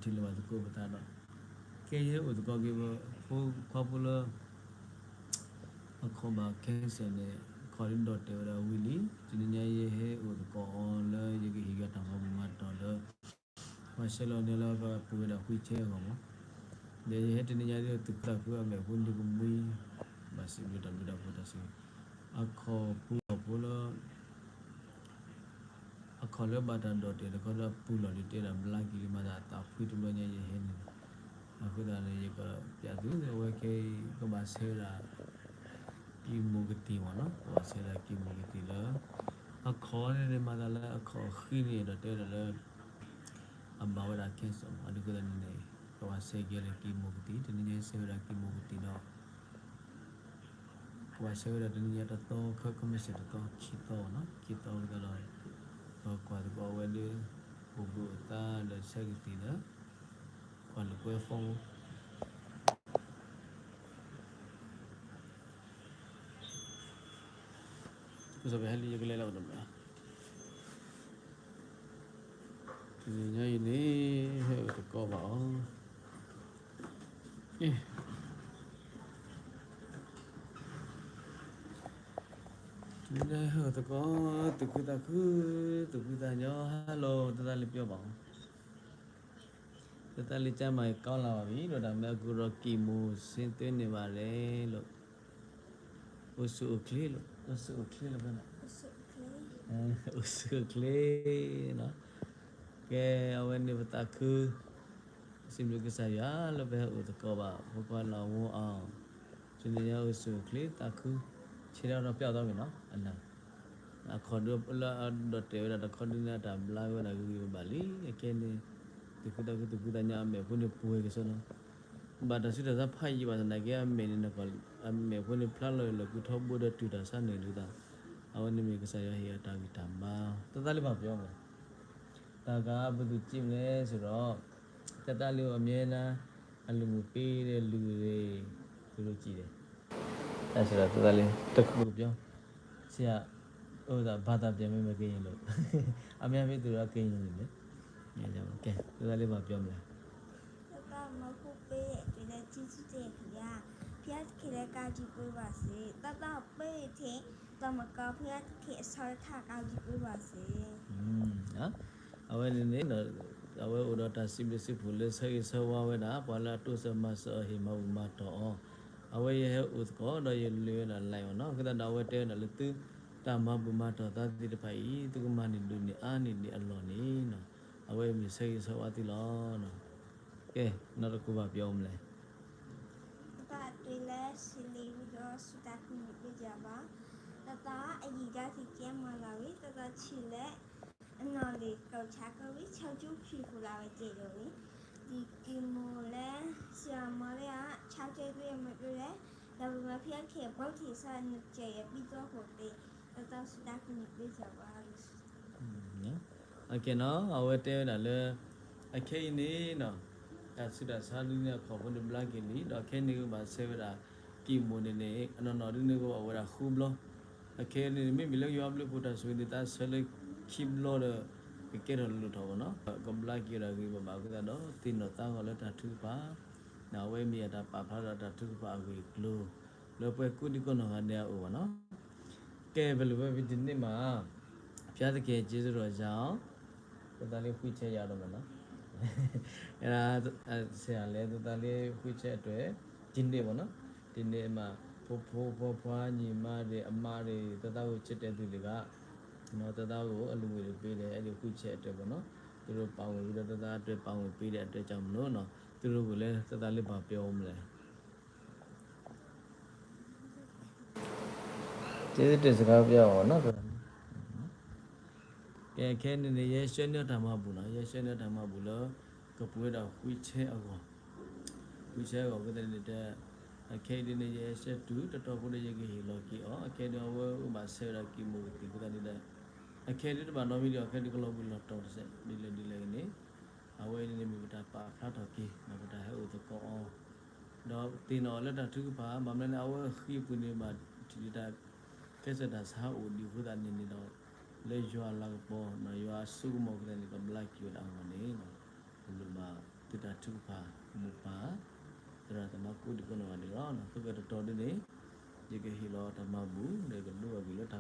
ပကဟ့ၣ်လီၤဘၣ်သကိးပသးဒီး ကဲယဟဲအိၣ်သကိးက့ၤ ဖိခွါဖိလၢ အခီၣ်ဘၣ် cancer န့ၣ် အခီၣ်ဒုးဒီၣ်တဲာ်ဝဲဒၣ်ဝံၤလံ. တနံၤညါယဟဲအိၣ်သကိးအီၤလၢယကဟ့ၣ်က့ၤတၢ်မၤဘူၣ်မၤတီၢ်လၢ ပှၤဆဲးလီၤန့ၣ်လၢပှၤပူၤဝဲဒၣ် wheelchair အဂီၢ်မး. ဒီးယဟဲတနံၤညါဒ်သိး သုးခိၣ်သးခုအမဲာ်ဖိန့ၣ်ကမှံ ဘၣ်စံးဘျုးတၢ်ဘျုးတၢ်ဖှိၣ်တၢ်စံး အခီၣ်ပူၤလီၢ်ဖိလၢ အခီၣ်လၢဘၣ်တၢ်ဒီၣ်တဲာ်တခီဒီးပူၤလီၢ်လံ တဲဒၣ်ဘျါက့ၤလံမၤသးအသးဖှံတဘျီညါယဟဲန့ၣ်လီၤ. အဃိသတးန့ၣ် ယကပျးသု အဝဲခဲအံၤ ကဘၣ်ဆဲးဝဲဒၣ် ကံၢ်မိၢ်ကသံၣ်မ့ၢ်နီၤ, ကဘၣ်ဆဲးဝဲဒၣ်ကံၢ်မိၢ်ကသံၣ်လၢ အခီၣ်န့ၣ်န့ၣ် မၤသးလၢအခီၣ်ဃံန့ၣ်ဒီးတဲဒၣ်လၢ အဘၣ်ဝဲဒၣ် cancer မ့ၢ် အဃိသတးန့ၣ်န့ၣ် ကဘၣ်ဆဲးက့ၤလၢကံၢ်မိၢ်ကသံၣ်, တနံၤညါဆဲးဝဲဒၣ်ကံၢ်မိၢ်ကသံၣ်ဒီး ပှၤဆဲးဝဲဒၣ်တနံၤညါတသီ ခဲကမ့ၢ်စ့ၢ်တသီ ခံသီနီၤ, ခံသီဝဲဒၣ်ဒီး ပကွၢ်သကိးအဝဲဒၣ် အိၣ်ဘှံးအိၣ်သါဒီးဆဲးကသံၣ်ဒီး ကွၢ်လိာ်ကွဲ phone ဟဲလံယကလဲၤလီၤဒီး တနံၤညါအံၤန့ၣ် ဟဲအိၣ်သကိးဘၣ်အီၤ လၢဟဲအိၣ်သကိး သူၣ်ခုသးခု သူၣ်ဖှံသးညီ hello တၢ်သးလၢပျီဘၣ်အီၤ တၢ်သးလၢကၠါမၤကီလၢ်ဘၣ်ဝံၤ ဒီးတၢ်မ့ၢ်အကူဒီးကံၢ်မိၢ်ဆ့သွဲန့ၣ်ဘၣ်လဲၣ်လီၤ အိၣ်ဆူၣ်အိၣ်ချ့လီၤ အိၣ်ဆူၣ်အိၣ်ချ့လီၤဖဲန့ၣ် အိၣ်ဆူၣ်အိၣ်ချ့နီၤ ကဲ အဝဲန့ၣ်ပသးခု စံးဘျုးကစၢ်ယွၤလၢပဟဲအိၣ်သကိးဘၣ် ဖိခွါလၢအဝီအီၤ တနံၤညါအိၣ်ဆူၣ်အိၣ်ချ့သးခု ဆဲးဒီးပျီသီမ့ၢ်နီၤ အနၢ် အခီၣ်ဒုးလၢအဒီၣ်တဲာ်ဝဲဒၣ်တခီဒုးန့ၣ် အတၢ်ဘျါဝဲဒၣ်ဂ့ၤဂ့ၤဘၣ်လံ အခဲန့ၣ် သူၣ်ခုသးခုသူၣ်ဖှံသးညီ အမဲာ်ဖိန့ၣ်ပှဲၤကစီဒီး ဘၣ်တၢ်ဆူးတၢ်ဆါဖးယံာ်ဘၣ်သနာ်က့ အမဲာ်န့ၣ် အမဲာ်ဖိန့ၣ်ဖျါလီၤလၢကုထီဘိဒီးတုၤတၢ်ဆါန့ၣ်ဒုးသး အဝဲန့ၣ်မ့ၢ်ကစၢ်ယွၤဟ့ၣ်အတၢ်ဂံၢ်တၢ်ဘါ တၢ်သးလၢဘၣ်ပျီမး တၢ်ကးပသူၣ်ကံမလဲၣ်စ့ၢ်ဒီး တၢ်သးလၢအမဲာ်နၤ အလုၢ်မုၢ်ပ့ၤဒီးလုၢ်ဂ့ၤ တလိၣ်ကံၣ်ဒီး တၢ်စ့ၢ်ဒီးတၢ်သးလၢ တၢ်ကပျီ ဆရာ အိၣ်သးဘၣ်သးပျီမ့ၢ်မ့ၢ်က့ၤယၤလိာ် အမ့ၢ်အမ့ၢ်သူၣ်ဒီးက့ၤယၤန့ၣ် ကဲ တၢ်သးလၢဘၣ်ပျီမး တၢ်သးမၢဖိပ့ၤ တုၤလၢထံဆူၣ်တဲာ်ကယၤ ဖျါတခ့လၢကါဒံပှ့ၤဘၣ်စ့ၢ် တၢ်သးပ့ၤထံး တၢ်မကီဖျါတခ့အဆီတခါ ကါဒံပှ့ၤဘၣ်စ့ၢ် အဝဲန့ၣ်န့ၣ် အဝဲအိၣ်ဒီးတၢ်စံးဘျုးစံးဖှိၣ်လၢဆၢဂ့ၤဆၢဝါဝဲဒၣ် ပှၤလၢအတိစၢၤမၤစၢၤအီၤ ဟ့ၣ်မၤဘူၣ်မၤတီၢ်အီၤ, အဝဲယဟဲအိၣ်သကိးဒီးယလဲၤဝဲဒၣ် live အီၤနီၤ, အဃိသတးဒီးအဝဲတဲဝဲဒၣ်လၢသုတၢ်မၤဘူၣ်မၤတီၢ်သးသ့ၣ်တဖၣ်အံၤ သုကမၤန့ၢ်ဒိၣ်န့ၢ်အါန့ၢ်ဒံးအလီၢ်န့ၣ်နီၤ, အဝဲမ့ၢ်ဆၢဂ့ၤဆၢဝါသုလီၤ. ကဲ, နီၢ်တကိးဘၣ်ပျီမလဲၣ်. တၢ်သးတုၤလၢဆံးလံဝံၤဒီး စူၢ်တၢ်ကူၣ်န့ၢ်ပၢယၤဘၣ်. တၢ်သးအယံာ်ဒၣ်သံကဲမၤလၤဝံၤ တၢ်သးဆံးလၢ အနီၢ်လံၤကီၢ်ဆါကဝံၤ ဆၢကၠူခံဖူလၢဝဲကဲဒိၣ်ဝံၤ ဒ်ကံၢ်မိၢ်လၢ ဆံးအမၤလၢ ဆါကဲဒွဲအမၤဒွဲလဲၣ်, ဒီးပမၤဖံအီၣ်ခဲအံၤ ဘီထံးဆါနကဲအံၤ အဘံၣ်သီခိၣ်သ့ၣ်, တၢ်သးစူၢ်တၢ်ကူၣ်န့ၢ်ပၢယၤဘၣ်. အကဲနီၤ အဝဲတဲဝဲဒၣ်လၢ အခဲအံၤန့ၣ်နီၤ တၢ်ဆူးတၢ်ဆါဒုးန့ၣ်အခီၣ်ဖိန့ၣ်ဘျါက့ၤလံ, ဒီးခဲအံၤန့ၣ်ကဘၣ်ဆဲးဝဲဒၣ် ကံၢ်မိၢ်န့ၣ်န့ၣ် အနီၢ်နီၢ်ဒုးန့ၣ်ကဘၣ်အိၣ်ဝဲဒၣ်ဃုဘျီ, အခဲအံၤန့ၣ် မ့မ့ၢ်လၢယွၤဘျုးဖှိၣ်တၢ်ဆိၣ်ဂ့ၤန့ၣ် သးဆၢလၢခံဘျီဒီး ကကဲထီၣ်လိၣ်ထီၣ်ဘၣ်နီၤ, ကဘျါက့ၤဝဲဒၣ်ဂ့ၤဘၣ်ဘၣ်အဃိသတးဒီး သ့ၣ်နီၣ်သးဂီၤလၢတၢ်ထုကဖၣ်, အဝဲမ့ၢ်အတၢ်ပာ်ဖျါဒီးတၢ်ထုကဖၣ်အဂ့ၢ်အကျိၤ လၢပှၤကိးဒံကိးနီၢ်ဂၤဒဲးအအိၣ်ဘၣ်နီၤ. ကဲ ပလိၣ်ဝဲဖဲတန့ၢ်မး, ဖျါသက့ၤ ကျေးဇူးတော်ကြောင့် သုသးလၢ wheelchair ယၤဒီးမးနီၤ, အဲဒါ ဆရာလဲ သုသးလၢ wheelchair အတွက် ဒီနေ့ပေါ့နော်, ဒီနေ့မှာ ဖိဖိ ဖွားဖွား ညီမတွေ အမတွေ သုသးအိၣ် ချစ်တဲ့သူတွေက နော် သုသးအိၣ် အလှူငွေတွေပေးတယ်, အဲဒီ wheelchair အတွက်ပေါ့နော်, သူတို့ပါဝင်ပြီးတော့ သုသးအတွက် ပါဝင်ပေးတဲ့အတွက်ကြောင့်မလို့နော်, သူတို့ကိုလည်း သုသးလၢ ဘာပြောဦးမလဲ. ကျေးဇူးတင်စကားပြောပါပေါ့နော်. ကဲ ခဲအံၤန့ၣ် ယဟဲဆှၢန့ၢ်တၢ်မၤဘူၣ်နီၤ, ယဟဲဆှၢန့ၢ်တၢ်မၤဘူၣ်လၢ ကပှ့ၤဝဲဒၣ် wheelchair အဂီၢ်, wheelchair အဂီၢ် အဃိသတးန့ၣ်ဒီး အခဲအံၤဒ်န့ၣ် ယဟဲဆှၢတုၤတတီၤဖိဒီး ယကဟ့ၣ်လီၤက့ၤအီၤ, အခဲအံၤဒီး အဝဲအိၣ်ဘၣ်ဆၢဝဲဒၣ်ကံၢ်မိၢ်ကသံၣ်အဃိသတးန့ၣ်ဒီး အခဲအံၤဒ်တဘၣ်နီတမံၤဒီး အခဲအံၤဒ်ကလီၤဘှံးလီၤတီၤတစဲး ဒ်လဲၣ်ဒ်လဲၣ်ဂ့ၤန့ၣ်, အဝဲအံၤန့ၣ်မ့ၢ်ပတၢ်ပာ်ဖျါထီၣ်က့ၤ ဒီးပတၢ်ဟဲအိၣ်သကိးအီၤ ဒီးသ့ၣ်နီၣ်အီၤလၢတၢ်ထုကဖၣ်, ဘၣ်မနုၤန့ၣ် အဝဲဃံအပူၤန့ၣ် ဘၣ်ထံၣ်လၢတၢ်ခဲစၢၣ်တၢ်ဆါအိၣ်ဒံးအဃိသတးန့ၣ်န့ၣ်ဒီး လၢယွၤအလၤကပီၤ ယွၤအစိကမီၤအဃိသတးန့ၣ် ကဘျါက့ၤဝဲဒၣ်အဂီၢ်န့ၣ် ပလိၣ်ဘၣ် သုတၢ်ထုကဖၣ်မိၢ်ပၢ် သရၣ်သမါကိးဒံကိးနီၢ်ဂၤဒဲးလီၤ. သၢကတီၤဒ်န့ၣ် ယကဟ့ၣ်လီၤတၢ်မၤဘူၣ် ဒီးကဒိအဂ့ၢ်လၢတၢ်